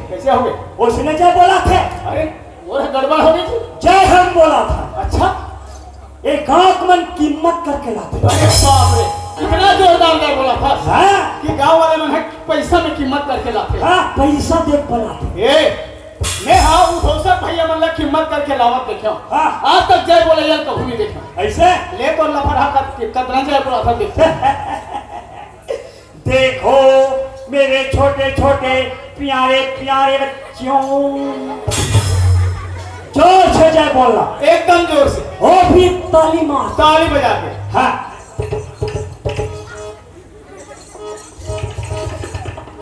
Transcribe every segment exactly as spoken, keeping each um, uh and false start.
कइसे होगे? ओइसने जय बोलाथे। अरे, वो गड़बड़ होगे जी। जय हम बोलाथन। अच्छा। ए गाँव के मन कीमत करके लाथे। अरे बाप रे, इतना जोरदार जय बोलाथस। हाँ। कि गाँव वाले मन ह पइसा में कीमत करके लाथे। हाँ, पइसा दे के लाथे। ए, मैं हा उठोसर भइया मन ला कीमत करके लावत देखे हँव। हाँ। आज तक जय बोलइया ल कभू नइ देखे हँव। अइसे? ले तो लफड़ा कत-, कतना जय बोलाथस देखो। देखो मेरे छोटे छोटे प्यारे प्यारे बच्चों, जोर से जय बोलना। एकदम जोर से। ओ भी ताली मार। ताली बजा के। हाँ।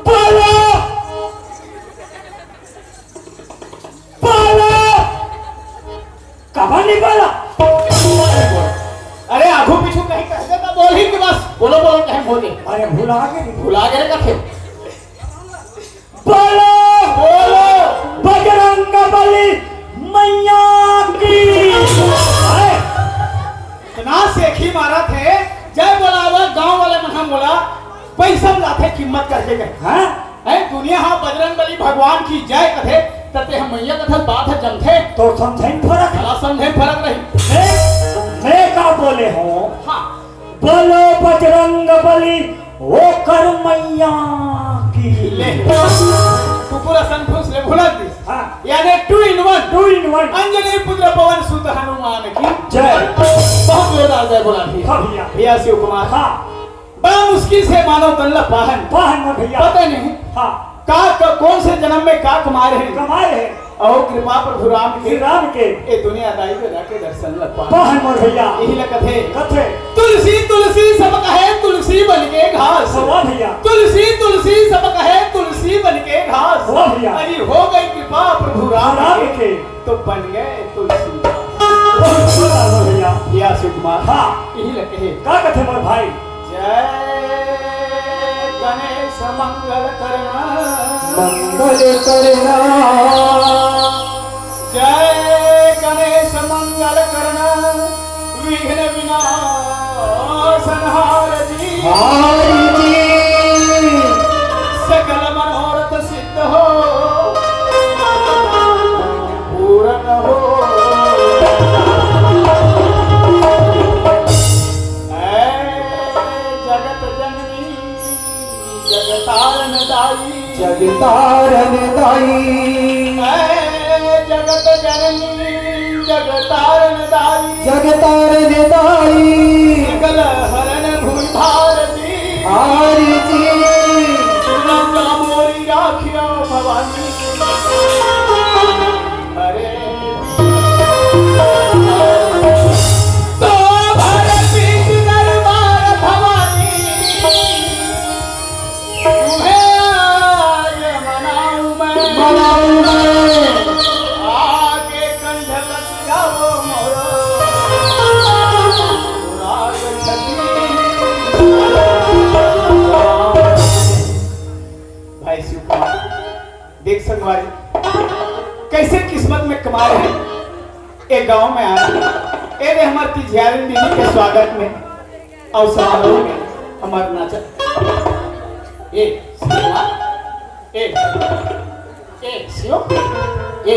बोलो। बोलो। काबर नइ बोला? अरे आगू पीछू कहीं कह देता, बोल ही कि बस बोलो बोलो कहे हो दे। अरे भुला गे रे। भुला गे रे कथे। बोलो। बोलो। बजरंग बली मैया की। अरे इतना सेखी मारथे, जय बोलावा गाँव वाले मन ह मोला पइसा म लाथे कीमत करके कहे। हाँ? हैं, दुनिया ह बजरंग बली भगवान की जय कथे, त तें ह मैया कथस, बात ह जमथे। तो समझे म फरक हे। साला समझे म फरक रही। मैं, मैं का बोले हँव? हाँ। बोलो बजरंग बली ओकर मैया की। ले। कुकुर असन फुस ले भुला दिस। हाँ। यानी two in one। Two in one। Anjani पुत्र पवन सुत हनुमान की जय। बहुत जोरदार जय बोला भी। हाँ भइया। भइया शिव कुमार। हाँ। बड़ा मुश्किल से मानव तन ला पाहन। पाहन में भइया। पता नहीं। हाँ। का, का, कौन से जन्म में का कमाए रहे। कमाए रहे। अउ कृपा प्रभु राम के। श्री राम के। ए दुनिया दाई के जाके दर्शन ला पाहन। पाहन मोर भइया। इही ला कथे। कथे। तुलसी तुलसी सब कहे तुलसी बन के घास। वाह भइया। तुलसी तुलसी सब कहे तुलसी बन के घास। वाह भइया। अरे हो गई कृपा प्रभु राम राम के। के। तो बन गए तुलसीदास। बहुत सुंदर भइया। भइया शिव कुमार। हाँ। इही ला कहे। का कथे मोर भाई? जय गणेश मंगल करना। मंगल करना। जय गणेश मंगल करना। विघ्न विनाशनहार जी। हाय जी। सकल मनोरथ सिद्ध हो। पूरन हो। ऐ जगत जननी जगतारन दाई। जगतारन दाई। ऐ जगत जननी जगतारन दाई। जगतारन दाई। सकल हरन भूमि भारती। हाय जी। दुर्गा मोरी राखियो भवानी। अरे। तो भर पीठ दरबार भवानी। तुम्हें आज मनाऊं मैं। मनाऊं मैं। आके कंठ लग जाओ मोरो। राग छंद। भाई शिव कुमार, देख संगवारी, कइसे किस्मत में कमाए हे, ए गांव में आए हे, ए दे हमर तिजियारिन दीदी के स्वागत में अउ समारोह में हमर नाचत। ए, शिव कुमार, ए, ए, शिव, ए,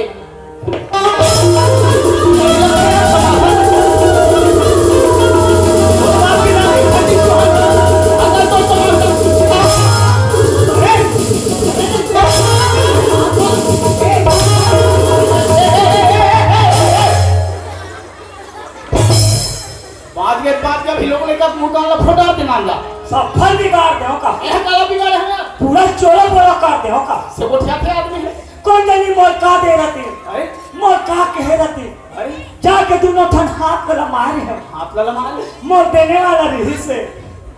बाज गे, बाज गे, अभी लोग लेकर मुकान ला फोटा देना जा। सब फल बिगाड़ दे का। यह काला बिगाड़ है ना? पूरा चोरा बोरा कर दे का। से गोठिया थे आदमी है। कोन जनी मोर का दे रहती? अरे? मोर का कहे रहती? अरे? जाके दोनों ठन हाथ ला मारे हम। हाथ ला मारे? मोर देने वाला रही से।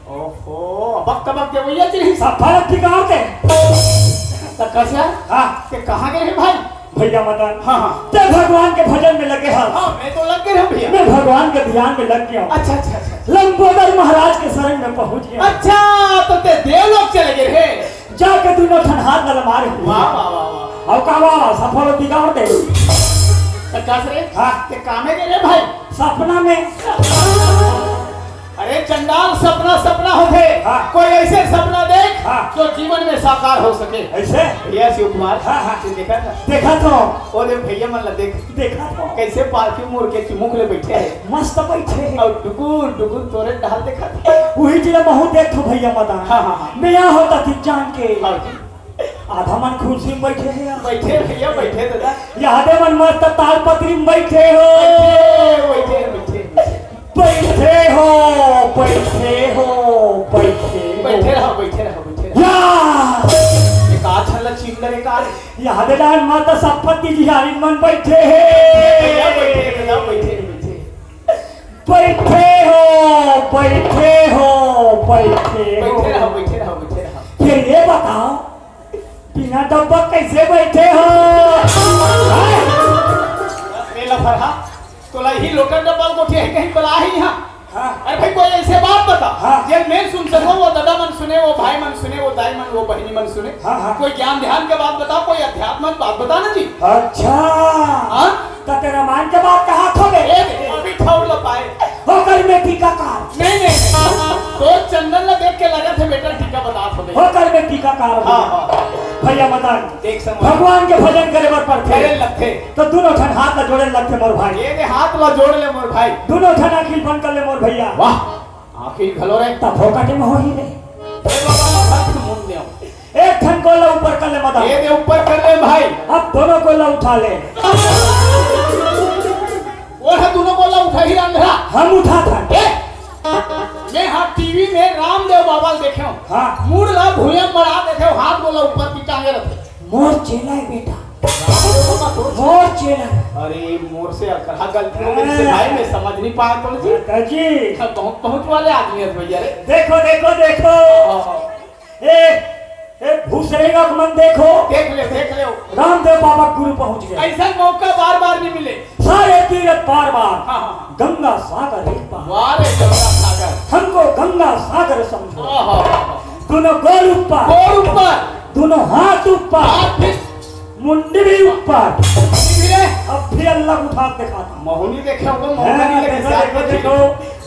ओहो, बक बक के भैया जी रही। सब फल बिगाड़ दे। त कसे? हाँ। ते कहाँ गए हैं भाई? भैया मदन, हाँ, हाँ। ते भगवान के भजन में लगे हव। हाँ, मैं तो लग गए हूँ भैया। मैं भगवान के ध्यान में लग गया हूँ। अच्छा, अच्छा, अच्छा, अच्छा। लंबोदर महाराज के शरण में पहुँच गया। अच्छा, तो ते देवलोक चले गए रे। जाके दोनों ठन हाथ ललमार हुए। वाह, वाह, वाह, वाह। और कहा, वाह, वाह, सफल बिगाड़ दे। पचास रे? हाँ। ते कामे गए रे भाई? सपना में। अरे चंडाल, सपना सपना होथे। हाँ। कोई ऐसे सपना देख हाँ। जो जीवन में साकार हो सके। ऐसे? भैया शिव कुमार, हाँ, हाँ। तू देखा था? देखा था। ओ देख भैया मन ला देख। देखा था। कैसे पालतू मोर के चिमुक ले बैठे हे। मस्त बैठे हे। अउ डुगुर डुगुर तोरे डाल देखा था। वही जिला महू देख थो भैया मदान। हाँ, हाँ, हाँ। मैं यहाँ होता थी जान के। हाँ जी। आधा मन कुर्सी में बैठे हे यार। बैठे भैया, बैठे दादा। यादे मन मस्त तालपत्री में बैठे हो। बैठे, बैठे, बैठे, बैठे। बैठे हो, बैठे हो, बैठे हो। बैठे रहो, बैठे रहो, बैठे रहो। या! ये का छल्ला चिल्ला रे का रे? यादे मन मस्त संपत्ति जी यारी मन बैठे हे। भैया, बैठे, दादा, बैठे, बैठे। बैठे हो, बैठे हो, बैठे हो। बैठे रहो, बैठे रहो, बैठे रहो। फिर ये बताओ, बिना डब्बा कैसे बैठे हो? हैं? ए लफरहा, तोला ही लोटा डब्बा गोठिया हे कहीं बला ही यहाँ। हाँ। अरे भाई, कोई ऐसे बात बता, हाँ। जे मैं सुन सकूं, वो दादा मन सुने, वो भाई मन सुने, वो दाई मन, वो बहिनी मन सुने। हाँ, हाँ। कोई ज्ञान ध्यान के बात बता, कोई अध्यात्म के बात बता ना जी। अच्छा। हाँ? त तें रामायण के बात कहा थो बे? ए, अभी ठौर ल पाए। ओकर में टीकाकार। नहीं, नहीं, नहीं। तो चंदन ल देख के लगा थे बेटा टीका बता थो बे। ओकर में टीकाकार। हाँ, हाँ, हाँ। भैया मदन, देख समझ। भगवान के भजन करे बर पड़थे। करे लगथे। तो दोनों ठन हाथ ला जोड़े लगथे मोर भाई। ये दे हाथ ला जोड़ ले मोर भाई। दोनों ठन आँखी बंद कर ले मोर भैया। वाह, आँखी घलो रे। तब फोकट में होही रे। ए बाबा, हाथ मुंह दे। एक ठन गोड़ ला ऊपर कर ले मदन। ये दे ऊपर कर ले भाई। अब दोनों गोड़ ला उठा ले। वो है दोनों गोड़ ला उठा ही रंधरा। हम उठा था। ए, मैं हाँ टीवी में रामदेव बाबा ल देखे हूँ। हाँ। मुड़ ला भुइयां मड़ा देखे हूँ, हाथ गोड़ ला ऊपर की टांगे रहते। मोर चेला है बेटा। रामदेव बाबा तो मोर चेला है। अरे मोर से अकरहा गलती हो गई से भाई, मैं समझ नहीं पाया तो जी। दादाजी। हाँ, बहुत पहुँच वाले आदमी है भैया रे। देखो, देखो, देखो। हाँ, हाँ। ए, ए, भूसरेगा के मन देखो। देख ले, देख ले। रामदेव बाबा गुरु पहुंच गए। ऐसा मौका बार बार नहीं मिले। सारे तीरथ बार बार। हाँ, हाँ, हाँ। गंगा सागर एक बार। वाह रे गंगा सागर। हमको गंगा सागर समझो। हाँ, हाँ, हाँ, हाँ। दोनों गोड़ ऊपर। गोड़ ऊपर। दोनों हाथ ऊपर। हाथ भी। मुंडी भी ऊपर। मुंडी भी रे। अब भी अल्लाह उठा के दिखाता। महूनी देखे होगा, मौका हाँ, नहीं लगे, देखो, साथ देखो, में देखो,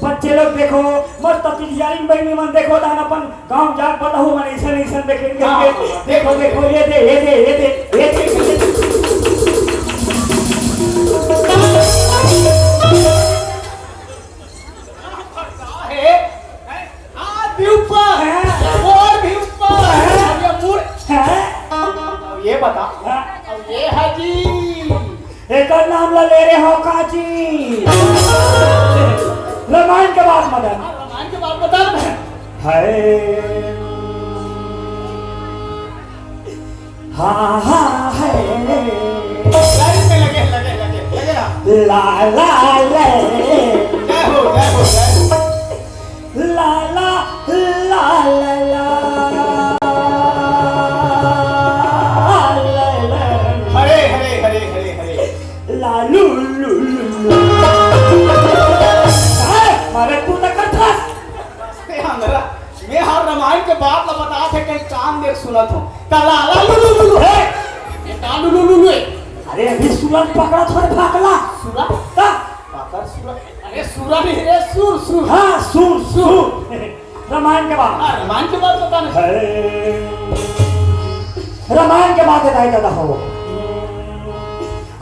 बच्चे लोग देखो, मस्त पिलियारी में बहनी मन देखो, दान अपन गांव जाके बताओ, मन ऐसे नहीं सन देखेंगे। हाँ, हाँ, देखो, देखो, ये दे, ये दे, ये दे, ये दे। है, हाथ भी ऊपर, हाँ। और भी ऊपर, हाँ। ये मुड़। हाँ। अब ये बता, हाँ। अब ये है जी। एकर नाम ला ले रहे हो काजी। रामायण के बात मदन। हाँ, रामायण के बात बता। है। हाँ, हाँ, है। लाइन में लगे, लगे, लगे, लगे रहा। ला, ला, ले। जय हो, जय हो, जय हो। ला, ला, ला, ला, ला। हरे, हरे, हरे, हरे, हरे। लालू, लू, लू, लू। अरे, मारे तू न कर था। ए, हमरा, मैं हर रामायण के बात ला बता थे, कहीं कान देख सुनत हो। त ला, ला, लू, लू, लू, लू। हे! ये का लू, लू, लू, लू है? अरे, अभी सुरन पकड़ा था, भागला। सुरन? का? पाकर सुरन। अरे, सुरन ही रे, सुर, सुर। हाँ, सुर, सुर। रामायण के बात। हाँ, रामायण के बात बता ना। हे। रामायण के बात बताए दादा हो।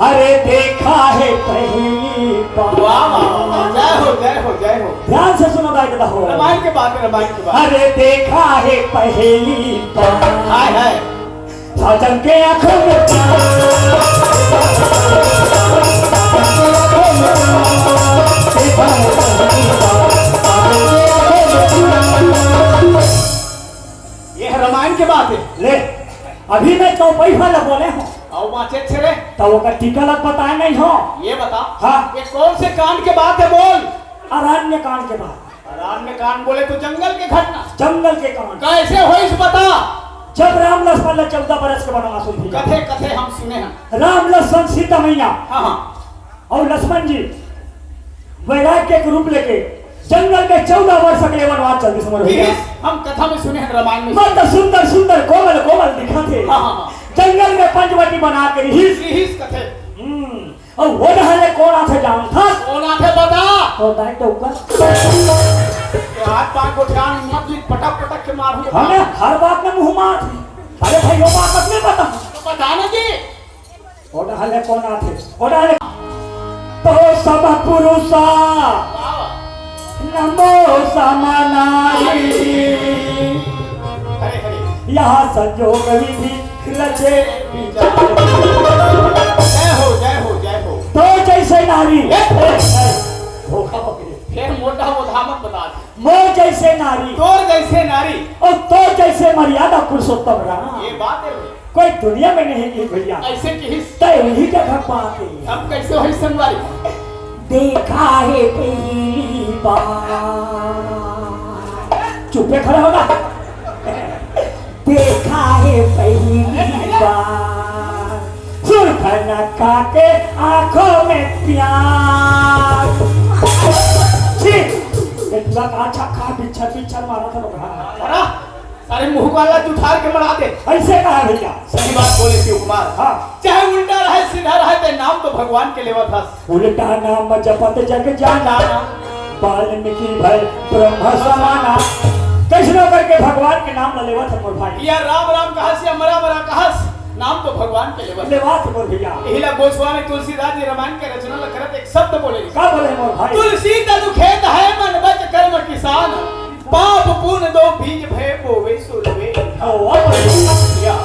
अरे देखा है पहली बार। वाह, वाह, वाह, वाह। जय हो, जय हो, जय हो। ध्यान से सुनो भाई दादा हो। रामायण के बात, रामायण के बात। अरे देखा है पहली बार। हाय, हाय। साजन के आंखों में प्यार। देखा है पहली बार। साजन के आंखों में प्यार। ये है रामायण के बात है। ले, अभी मैं चौपाई वाला बोले हूँ। आओ बाँचे छे रे। तो ओकर टीका लग बताए नहीं हो। ये बता। हाँ। ये कौन से कांड के बात है, बोल। अरण्य कांड के बात। अरण्य कांड बोले तो जंगल के घटना। जंगल के कांड। कैसे होइस बता। जब राम लक्ष्मण ला चौदह बरस के वनवास होइस। कथे, कथे हम सुने हैं। राम लक्ष्मण सीता मैया। हाँ, हाँ। अउ लक्ष्मण जी वैराग्य के रूप लेके जंगल में चौदह वर्ष के वनवास चल दिस मोर भैया। रिहिस, हम कथा में सुने हैं, रामायण में। मस्त सुंदर सुंदर कोमल कोमल दिखत हे। हाँ, हाँ, हाँ। जंगल में पंचवटी बना के रिहिस। रिहिस कथे। हम्म, अउ वो डहर ले कोन आथे जानथस? कोन आथे बता? तो दाई डौका। ये हाथ पाँव को कान मत ली, पटक पटक के मारू। हमें हर बात में मुंह मार। अरे भाई, वो बात मत नहीं पता। तो बता ना जी। ओ डाले कौन आथे? ओ डाले। तो सब पुरुषा नमो समानारी। हरे हरे। यहाँ संयोग विधि रचे विचार। जय हो, जय हो, जय हो। तो जैसे नारी। ए, ए, ए, धोखा पकड़े। फिर मोटा मोधा मत बता दे। मोर जैसे नारी। तोर जैसे नारी। और तोर जैसे मर्यादा पुरुषोत्तम राम। ये बात है। कोई दुनिया में नहीं की भैया। ऐसे किहिस। तय वही जगह पाके। अब कैसे होई संगवारी? देखा है पहली बार। चुप्पे खड़ा होगा। देखा है पहली बार। सुरखना काटे आंखों में प्यार। छी, ये पूरा का छक्का बिच्छर बिच्छर मारा था लोग। हाँ। अरे, सारे मुंह वाला जुठार के मरा दे। ऐसे कहा भैया। सही बात बोले शिव कुमार। हाँ। चाहे उल्टा रहे, सीधा रहे, ते नाम तो भगवान के लेवा था। उल्टा नाम जपत जग जाना, वाल्मीकि भय ब्रह्म समाना। कैसनो करके भगवान के नाम ला लेवा था मोर भाई। या राम राम कहस या मरा मरा कहस, नाम तो भगवान के लेवा था। लेवा था मोर भैया। यही ला गोस्वामी तुलसीदास जी रामायण के रचना ला करत एक शब्द बोले। का बोले मोर भाई? तुलसी तनु खेत है, मन बच कर्म किसान। पाप पुण्य दो बीज भय बोवे सो लवे। ओ, वाह। या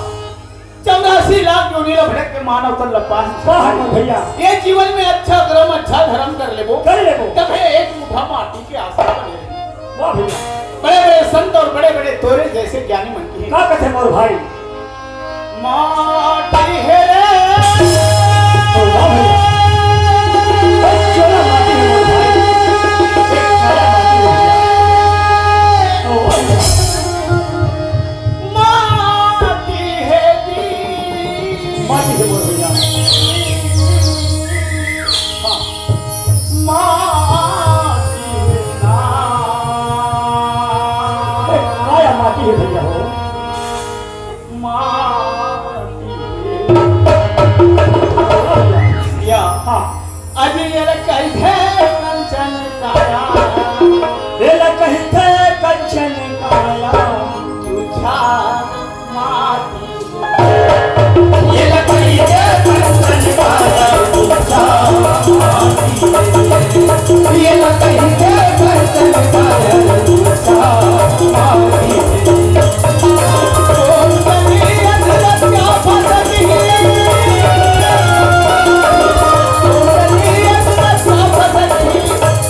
चौरासी लाख योनि ला भटक के मानव तन ला पास। वाह, वाह भैया। ये जीवन में अच्छा कर्म, अच्छा धर्म कर लेबो। कर लेबो। तभे एक मुठा माटी के आसरा बने रही। वाह भैया। बड़े-बड़े संत और बड़े-बड़े तोरे जैसे ज्ञानी मन की है। का कथे मोर भाई? माटी है रे। ओ वाह भैया। बस चलो माटी है मोर भाई। एक सारा माटी है भैया। ओ वाह भैया। माटी है जी। माटी है मोर भैया। हाँ। माटी है ना। ए, काया माटी है भैया हो। माटी है। या। हाँ। अजी ये कही थे कंचन काया। ये कही थे कंचन काया। तुझा माटी। ये लकड़ी के बर्तन वाला दूसरा माटी। ये लकड़ी के बर्तन वाला दूसरा माटी। ओ सखी, अजरक क्या फसकी। ओ सखी, अजरक क्या फसकी।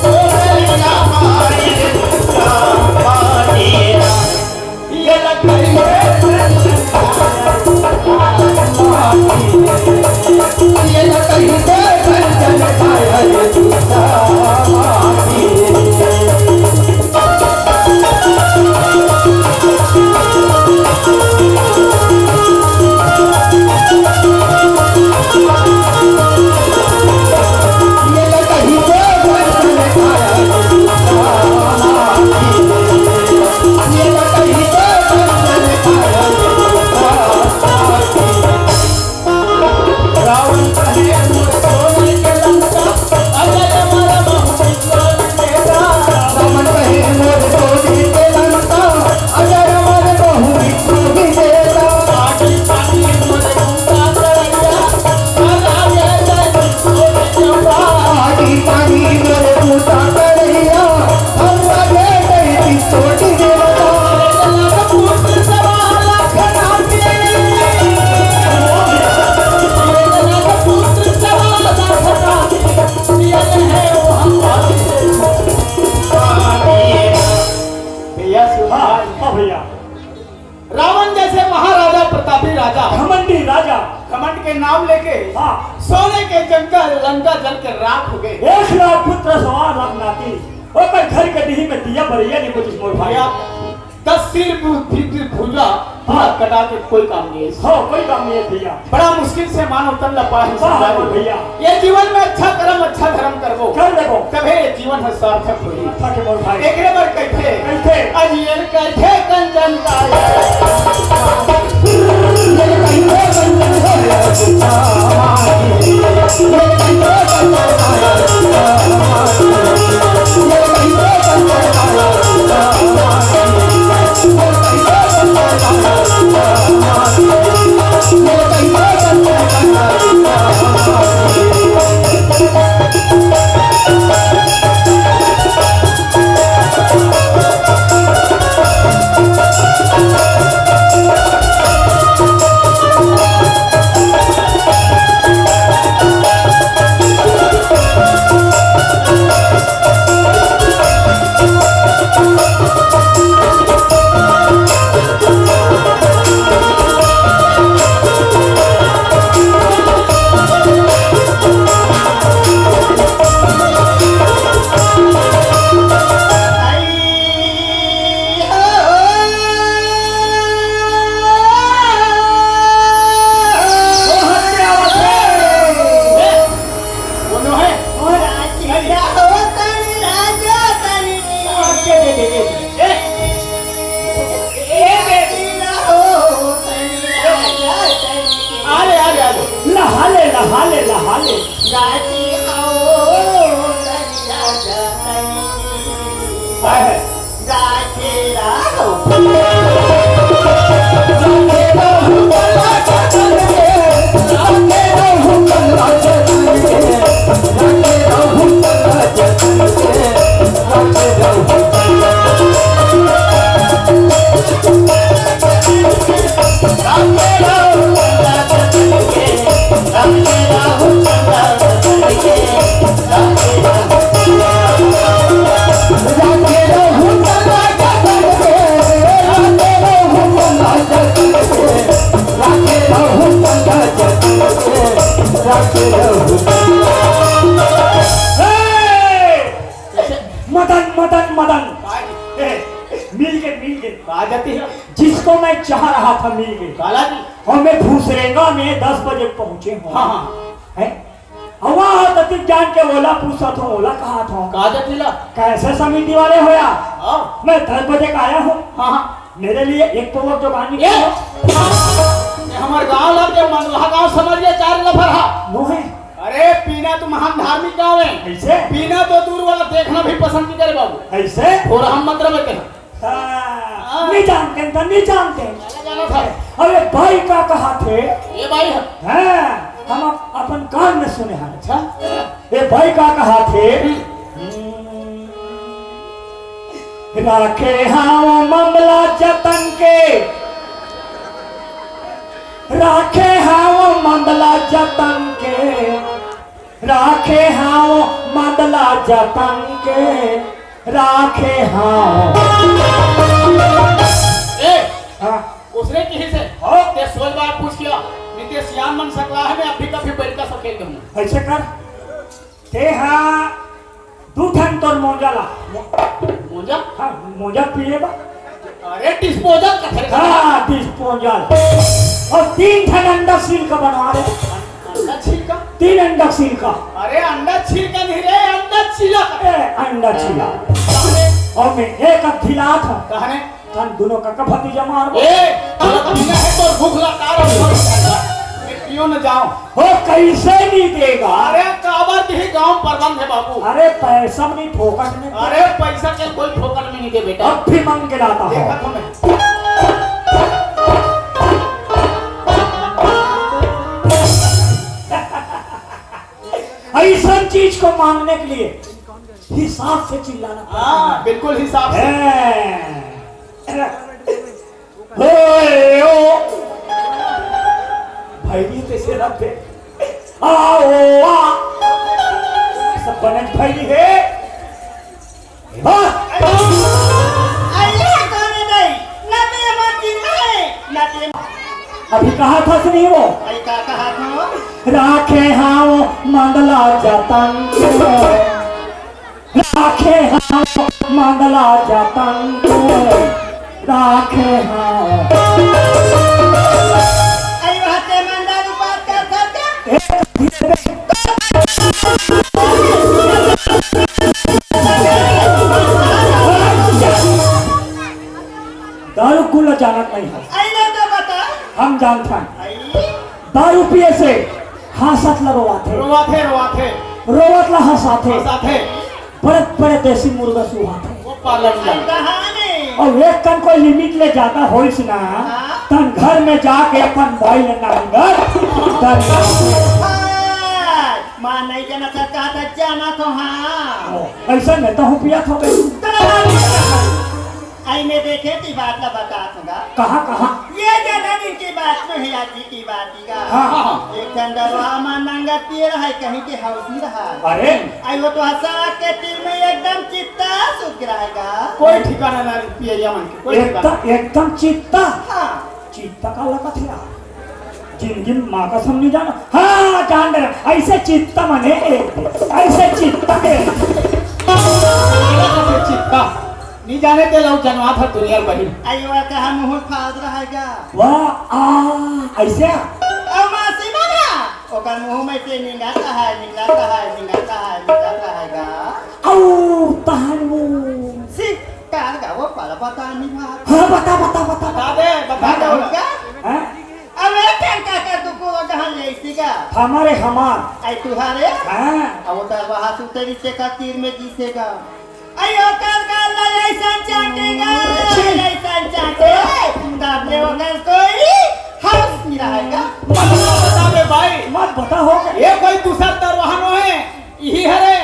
ओ सखी, हमारी दूसरा माटी। भैया शिव हाँ, हाँ भैया। रावण जैसे महाराजा, प्रतापी राजा, घमंडी राजा। घमंड के नाम लेके हाँ। सोने के जंगल लंका जल के राख हो गए। एक लाख पुत्र सवा लाख नाती, ओकर घर के डीही में दिया बरैया नहीं बुझिस मोर भाई। भैया, दस सिर भु-, भि-, भि-, भुजा पूरा हाँ। कटा के कोई काम नहीं है। हाँ, कोई काम नहीं है भैया। बड़ा मुश्किल से मानव तन ला पाए हैं हाँ, संसार हाँ, में। भैया। ये जीवन में अच्छा कर्म, अच्छा धर्म करबो। कर लेबो। तभे ये जीवन ह सार्थक होही। सार्थक होही मोर भाई। एकरे बर कहिथे। कहिथे। अनियन कहिथे कंचन काया। ये कहिथे कंचन काया। हाले ला, हाले ला, हाले। राजी आओ, ललिया जतई। हाय, हाय। राखे राहो। मदन, मदन, मदन। काय? ए, मिल गए, मिल गए। का जाती है? जिसको मैं चाह रहा था, मिल गए। काला जी। और मैं भूसरेंगा में दस बजे पहुंचे हूँ। हाँ, हाँ। है? और वहाँ तक जान के ओला पूछा था, ओला कहा था। का जाती ला? कैसे समिति वाले हो यार? हाँ। मैं दस बजे का आया हूँ। हाँ, हाँ। मेरे लिए एक पौवा जो पानी ये? ये हमार गांव ला के मंदहा गांव समझ ले, चार लफर हा। नो है। अरे, पीना तो महान धार्मिक गांव है। कैसे? पीना तो दूर वाला देखना भी पसंद नहीं करे बाबू। कैसे? और हम मतलब है। हाँ, हाँ। नहीं जानते हैं, नहीं जानते हैं। जाना था। अरे भाई का कहा थे? ये भाई है। हाँ, हम अप-, अपन कान में सुने हैं। अच्छा। ये भाई का कहा थे? हम्म। राखे हाव मामला जतन के, राखे हाव मामला जतन के, राखे हाव मामला जतन के, राखे हाव। ए, हाँ। उसने कही से, हाँ। ते सोच बात पूछ किया, नहीं ते सियान मन सकला है, मैं अभी कभी बैठ का सकेल दूँ। ऐसे कर, ते हाँ, दू ठन तोर मोजा ला। मो-, मोजा? हाँ, मोजा पीले बा। अरे, disposal कथे। हाँ, disposal। और तीन ठन अंडा छील का बनवा दे। अंडा छील का? तीन अंडा छील का। अरे, अंडा छील का नहीं रे, अंडा छीला का। ए, अंडा छीला। कहाँ रे? और मैं एक अध खिलात हूँ। कहाँ रे? तन दोनों का भतीजा मार। ए, तोला पीना है तो भूख ला, तारा भूख ला। मैं पियो न जाऊं। हो, कैसे नहीं देगा? अरे, काबर के ही गांव प्रबंध है बाबू। अरे, पैसा नहीं फोकट में। अरे, पैसा के कोई फोकट में नहीं दे बेटा। अब भी मांग के लाता हूँ। देखा तो मैं। ऐसा चीज को मांगने के लिए हिसाब से चिल्लाना पड़ता हाँ, है। बिल्कुल हिसाब से। हैं। ओए, ओ। भैरी कैसे रखते? आ, ओ, आ। सब बनत भैरी है। हाँ। अरे, कौन है दाई? ना तो ये माँ चिल्ला है, ना तो ये माँ। अभी कहा था सुनिए वो। अरे, का कहा था? राखे हाव मंदला जतन के। राखे हाव मंदला जतन के, राखे हाव। अरे वहाँ ते मंदा ऊपर कर सकते। एक धीरे। दारू कुल जानत नहीं है। अरे तो बता। हम जानत हैं। अरे। दारू पिए से हंसत ल रोवाथे। रोवाथे, रोवाथे। रोवत ल हंसाथे। हंसाथे। बड़े बड़े देसी मुर्गा सुहाथे। वो पालन जान। कहानी। और एक कन कोई लिमिट ले जाता होइस ना, हाँ। तन घर में जाके अपन भाई ले नांगर दर। हाँ, माँ नहीं जाना था, कहा था जाना तो हाँ। ओ, ऐसा मैं तो हूँ पिया था भाई। आई मैं देखे ती बात ला बतात हूँ गा। कहाँ, कहाँ? ये ज्यादा दिन की बात नहीं, आज ही की बात ही गा। हाँ, हाँ, हाँ। एक ठन दरवा मा नंगा पिए रहा, कहीं के हौसी रहा। अरे। आई वो तो हंसा के तीर में एकदम चित्ता सुत गिरा है गा। कोई ठिकाना ना पिए मन के, कोई ठिकाना। एकदम, एकदम चित्ता? हाँ। चित्ता का लगत है यार? जिंदगी में माँ कसम नहीं जाना। हाँ, जान दे। ऐसे चित्ता मने, ऐसे चित्ता के। चित्ता। नहीं जाने ते लोग जनवा था दुनिया बहिन। अयो, कहा मुंह फाड़ रहा है क्या? वाह, आ, ऐसे? अब मासी मना। ओकर मुंह में से निंगाता है, निंगाता है, निंगाता है, निंगाता है गा। औ, तहन वो। सी, कार गा वो पल पता नहीं बात। हाँ, बता, बता, बता, बता। बता दे, बता दे। हाँ? अब एक ठन का कर तू को जहाँ ले कइसे गा? हमारे हमार। आई तुहारे? हाँ। अब वो दरवाहा से उतरी से का तीर में जीसे गा। आई ओकर गाल ला ऐसन चाटेगा, छी। ऐसन चाटे। तब ले ओकर कोई होश नहीं रहेगा। मत बता बे भाई। मत बता हो। ये कोई दूसर दरवाहा नो है, यही हरे।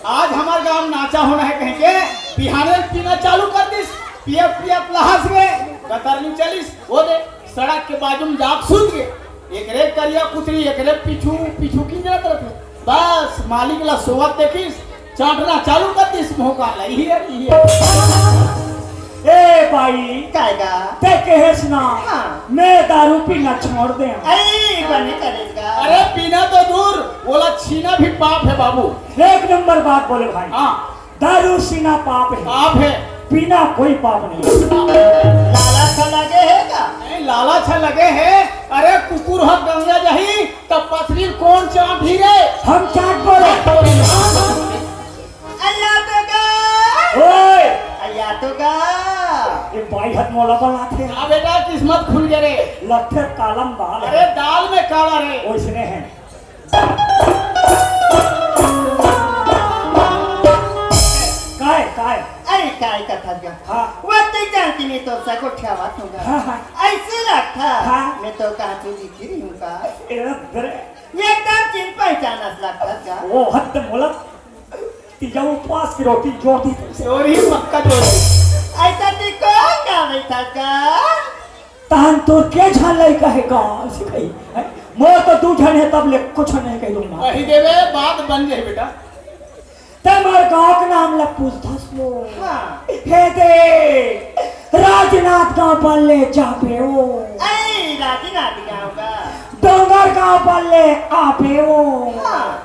आज हमार गांव नाचा होना है कहीं के, बिहाने पीना चालू कर दिस, पियत पियत लहस गए, कतरनी चलिस, वो दे, सड़क के बाजू में जाके सूत गए। एकरे करिया कुतरी, एकरे पीछू, पीछू की जरूरत रहते। बस, मालिक ला सोवत देखिस, चाटना चालू कर दिस, मुंह का लई ही है, ही है। ए भाई, काय गा? ते कहेस ना, हाँ। मैं दारू पीना छोड़ दे। अरे, बने करेगा। अरे, पीना तो दूर, बोला छीना भी पाप है बाबू। एक नंबर बात बोले भाई। हाँ। दारू सीना पाप है। पाप है। पीना कोई पाप नहीं। लालच लगे है का? नहीं, लालच लगे है। अरे, कुकुर ह गंगा जाही, तब पथरी कौन चाट ही रे? हम चाट बोले। अल्लाह तो गा। ओए! अल्लाह तो गा। ये भाई हाथ मोला बनाथे। हाँ बेटा, किस्मत खुल गए रे। लट्ठे कालम दाल है। अरे, दाल में काला रे। ओइसने है। काय, काय? अरे, काय कथा गा? हाँ। वो तो जानती नहीं तो सको ठेवा होगा। हाँ, हाँ। ऐसे लगता। हाँ। मैं तो कहाँ चोरी गिरी हूँ का? ए, रे। एकदम चिन पहचान अस लगता गा। ओ, हद मोला। तीजा उपवास की रोटी जोर दी तुमसे। चोरी पक्का चोरी। ऐसा ती कौन गावे था का? तहन तोर के झन लइका हे का? सिखाई, हैं? मोर तो दू झन हे, तब ले कुछ नहीं कह दूंगा। कही देवे, बात बन जाए बेटा। ते मोर गांव के नाम ला पूछथस वो। हाँ। हे दे, राजनाथ गांव पर ले जाबे ओ। ऐ, राजनाथ गांव का। डोंगर गांव पर ले आबे ओ। हाँ।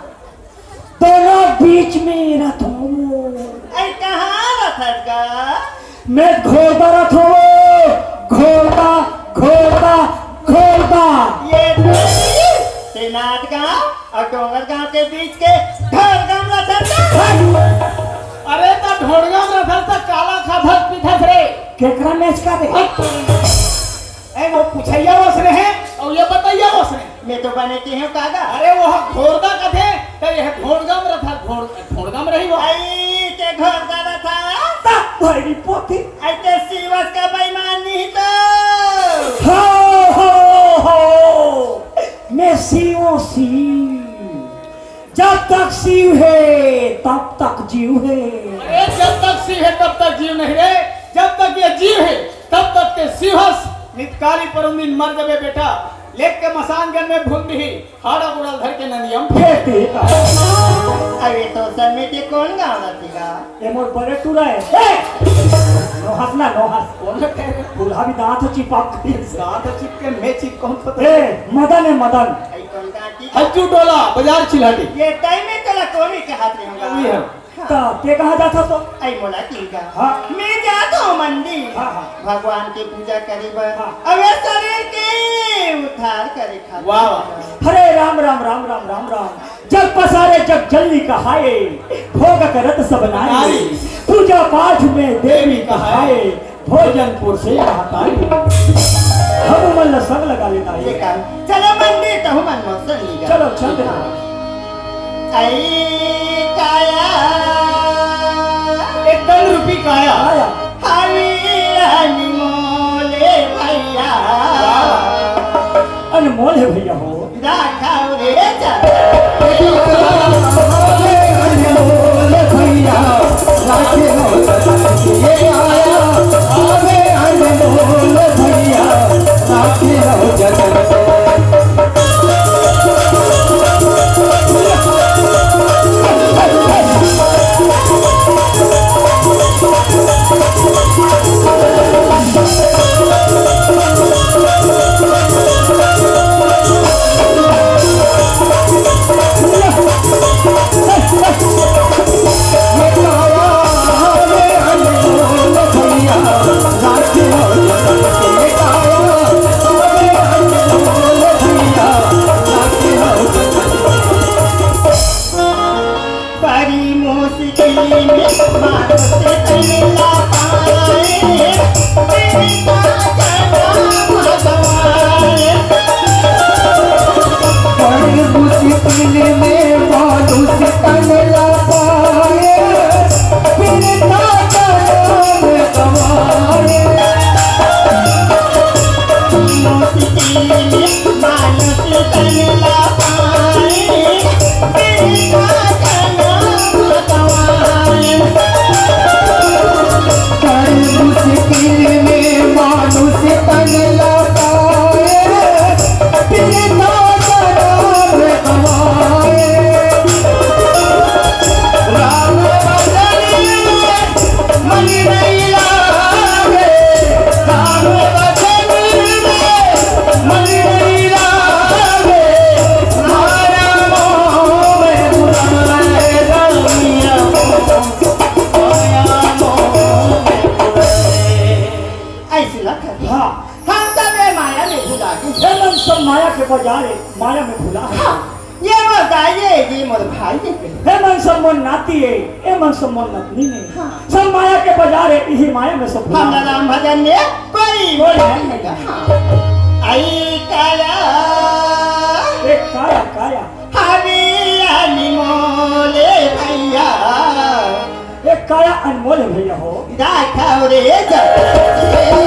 दोनों बीच में रथों। अरे कहाँ रथस गा? मैं घोड़दा रथों, घोड़दा, घोड़दा, घोड़दा। ये तेनाथ गांव और डोंगर गांव के बीच के घोड़दा रथस गा। अरे त ढोड़गा में रथस त काला खाथस पीथस रे। केकरा मेचका दे? ए, वो पूछैया ओसने हे और ये बतैया ओसने। मैं तो बने के हूँ कागा। अरे वो घोड़दा कथे, त ये ढोड़गा में रथा, ढोड़-, ढोड़गा में रही वो। आई, ते घोड़दा रथा। ता भैरी पोती। आई ते सीवस का बेईमान नहीं तो। हो, हो, हो। मैं सीवो सीव। जब तक सीव हे, तब तक जीव हे। अरे, जब तक सीव हे, तब तक जीव नहीं रे। जब तक ये जीव हे, तब तक ते सीवस। नितकाली परुंदिन मर जबे बेटा, लेके मसान गन में भूंग दिही, हाड़ा गुड़ल धर के ननियम। फेर दे का। अरे, तो सर में ते कौन गाँव रखेगा? ए मोर बड़े टूरा हे। ए! नो हंसना, नो हंस। कौन कह रहे? बूढ़ा भी दांत चिपक गई। दांत चिपके, मैं चिपकूं पता ए, नहीं। मदन हे, मदन। आई कौन गाँव की? हज्जू टोला, बाजार चिल्हाटी। ये टाइम में चला कोनी के हाथ में होगा। वही है। हाँ। त ते कहाँ जाथस तो? आई मोला की गा। हाँ। मैं जात हूँ मंदिर। हाँ, हाँ। भगवान के पूजा करे बर। हाँ। अबे शरीर के उद्धार करे खातिर। वाह, वाह। हरे राम, राम, राम, राम, राम, राम। जग पसारे जग जननी कहाए, भोग करत सब नारी। नारी। पूजा पाठ में देवी कहाए, भोजन पुरसे महतारी। हम मन ल संग लगा लेना ये ये। काम। चलो मंदिर तो हम मन मौसम नहीं चलो, चल दे। हाँ। आई काया। एक तन रूपी काया। आया। हावी अनमोल हे भैया। अनमोल हे भैया हो। राखव रे चरण। अनमोल भैया, राखे हो ये आया, आवे अनमोल भैया, राखे हो जतन। बाजार ए, माया में भुला हे। हाँ, ये मोर दाई ए, ये मोर भाई ए। ए मन सब मोर नाती ए, ए मन सब मोर नतनी ए। हाँ। सब माया के बाजार ए, इही माया में सब भुला हमरा हे। राम भजन में कोई कोई नहीं। नहीं। हाँ। आई काया। ए काया, काया। हवे अनमोल भैया। ए काया अनमोल हे भैया हो। राखव रे जब।